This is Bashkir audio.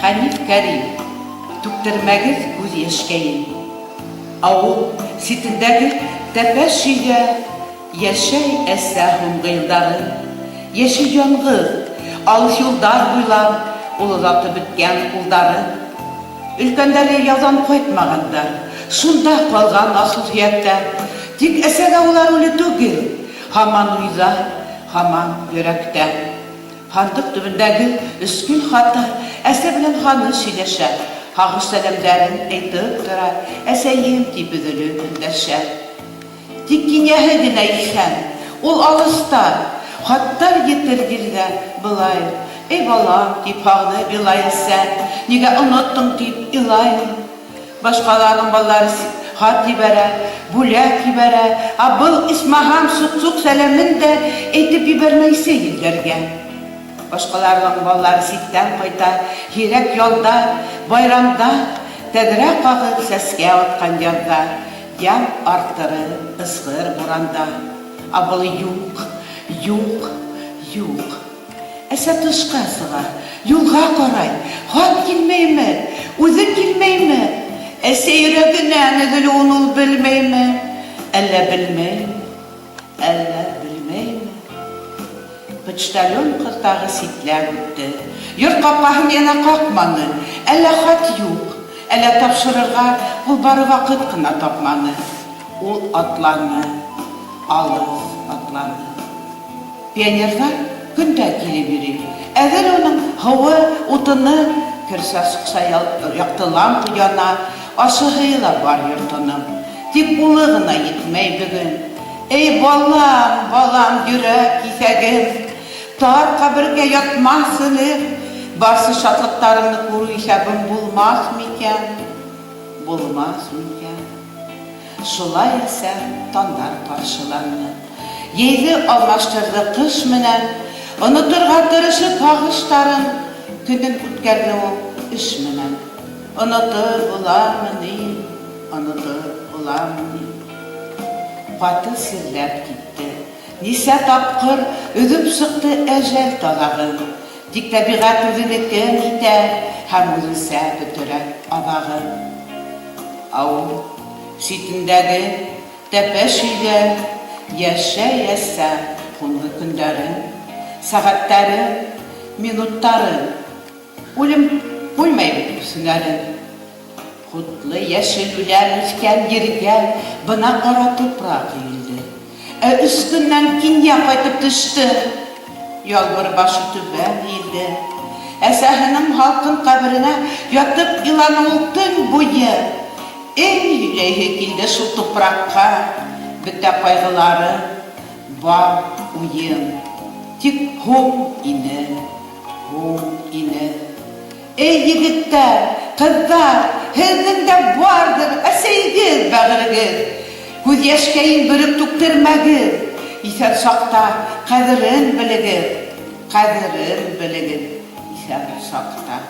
Хәниф Кәрим, Түктермәгеҙ күҙ йәшкәйен. Ауыл ситендәге тәпәш өйҙә Йәшәй әсә һуңғы йылдары. Йәши яңғыҙ, алыҫ юлдар буйлап Ул оҙатып бөткән улдарын. Өлкәндәре яуҙан ҡайтмағандар, Шунда ҡалған асыл һөйәктәр. Тик әсәгә улар үле түгел, Һаман уйҙа, һаман йөрәктә. Һандыҡ төбөндәге өскөл хаты Әсә белән ханы сөйләшә, Һагыш сәламдәрен әйтеп тора, Әсәем дип өзелеп эндәшә. Тик кинйәһе генә иҫән, ул алыста, Хаттар етер ерҙә былай, Эй балам, дип һағынып илай әсә, Нигә оноттоң, дип илай ул. Башҡаларның балалары хат ебәрә, бүләк ебәрә, Ә был, исмаһам, сук-сук сәләмен дә әйтеп ебәрмәйсе елләргә. Башҡаларның балалары ситтән ҡайта, һирәк ялда, байрамда, Тәҙрә ҡағып сәскә атҡан яҙҙа, Ямь арттырып ысҡыр буранда. Ә был юҡ, юҡ, юҡ. Әсә тышҡа сыға, юлға ҡарай, Хат килмәйме, үҙе килмәйме? Әсә йөрәгенән өҙөлөүен ул белмәйме? Әллә белмәйме, әллә белмәйме? Почтальон кыз тагы ситләп үтте. Йорт капкаһын янә какманы. Әллә хат юк, әллә тапшырырга ул бары вакыт кына тапманы. Ул атланы, алыс атланы. Пионерҙар көн дә килеп йөрөй. Әҙер уның һыуы, утыны, керсә сыҡса яҡты лампа яна, ашы-һыйы ла бар йортоның. Тик улы ғына етмәй бөгөн. Эй, балам, балам, йөрәк киҫәгем, Тар ҡәбергә ятмаҫ элек, Барсы шатлыҡтарыңды күреү иҫәбем булмаҫ микән, булмаҫ микән? Шулай әсә тандар ҡаршыланы. Йәйҙе алмаштырҙы ҡыш менән, Оноторға тырышып һагыштарын, Көнөн үткәрҙе ул эш менән. Онотоп буламы ни, онотоп буламы ни? Каты сирләп китте. Нисә тапкыр өзеп чыкты әҗәл талагын. Тик табигать үзенекен итә һәм үзенчә бетерә аҙагын. Авыл читендәге тәпәш өйдә яшәй әсә һуңгы көндәрен, сәгатьтәрен, минуттарын. Үлем куймай бит үз һөнәрен. Хутлы яшел үлән үскән җиргә бына кара тупрак өелде. Ә өч көннән Кинья кайтып төште. Ялбыр башы түбән иелде. Әсәһенең һалкын каберенә ятып еланы ул төн буе. Эй, һөйләйһе килде шул тупракка бөтә кайгылары, бар уен. Тик һуң ине, һуң ине. Эй, егеттәр, кыздар, һеҙҙең дә барҙыр әсәйегеҙ, бәғерегеҙ. Күҙ йәшкәйен бөрөп түктермәгеҙ, иҫән саҡта ҡәҙерен белегеҙ, ҡәҙерен белегеҙ иҫән саҡта.